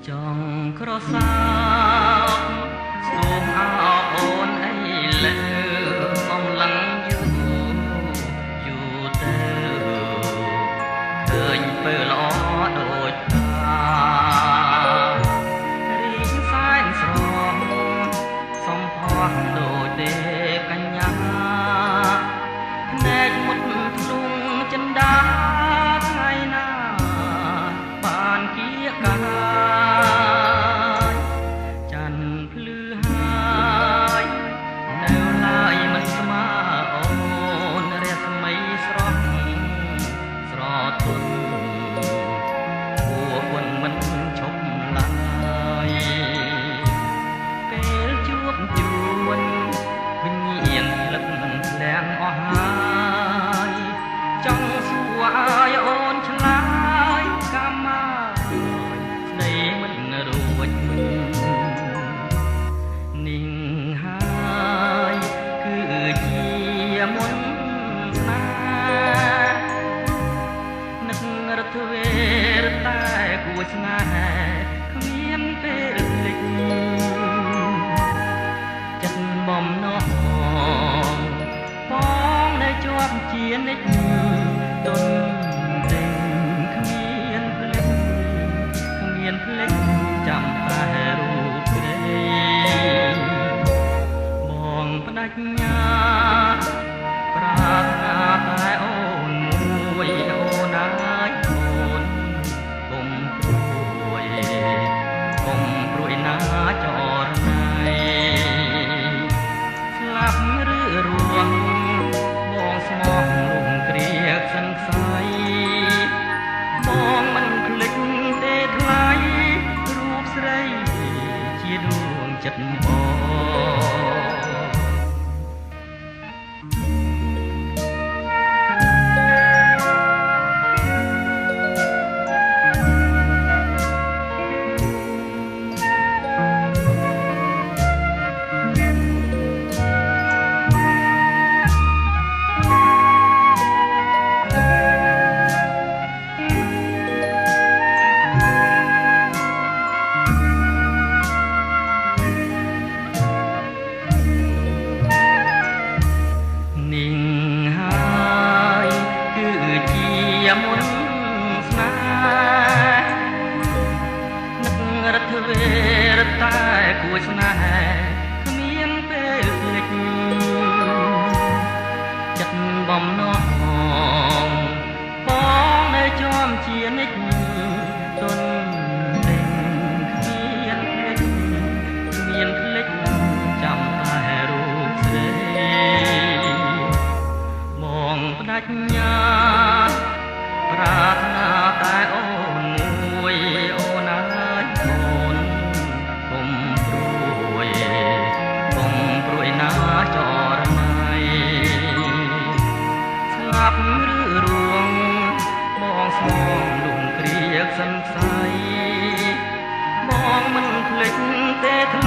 ចង់ក្រសោបសូមអោបអូនអីលើអំឡឹងយូរយូរទៅឃើញពើល្អដូចថារីកសែនស្រស់សំផស្សដូចទេពកញ្ញាភ្នែកមុតធ្លុងចិន្តាថ្ងៃណាបានគៀកាយច័ន្ទភ្លឺហើយនៅឡើយមិនស្មើអូនរស្មីស្រស់ស្រទន់គួគុណមិនឈប់ឡើយពេលជួបជួនវិញ្ញាណផ្លឹកភ្លាំងអស់ហើយចង់សួរឲ្យអូនឆ្លើយកម្មមកស្ដីមិនរួចនេះហើយគឺជាមុនស្នេហ៍នឹករត់វេរតែគួចស្នេហ៍គ្មានពេលភ្លេចចិត្តបំណងបងនៅជាប់ជានិច្ចទុនទិញគ្មានភ្លេចគ្មានភ្លេចចាំតែរូបស្រីបងបដិញ្ញាប្រាថ្នាតែអូនមួយអូនអើយអូនកុំព្រួយកុំព្រួយណាចរណៃស្លាប់ឬរស់បងស្មោះរំគ្រាកសិនខ្សែបងមិនភ្លេចទេថ្លៃរូបស្រីជាដួងចិត្តបងនេះហើយគឺជាមុនស្នេហ៍នឹករត់វេរតែគួចស្នេហ៍គ្មានពេលភ្លេចចិត្តបំណងបងនៅជាំជានិច្ចទុនទិញគ្មានភ្លេចគ្មានភ្លេចចាំតែរូបស្រីបងបដិញ្ញាប្រាថ្នាតែអូនមួយអូនអើយអូនកុំព្រួយកុំព្រួយណាចរណៃស្លាប់ឬរួងបងស្មងលុំគ្រាកសិនខ្សែបងមិនភ្លេចទេថ្លៃ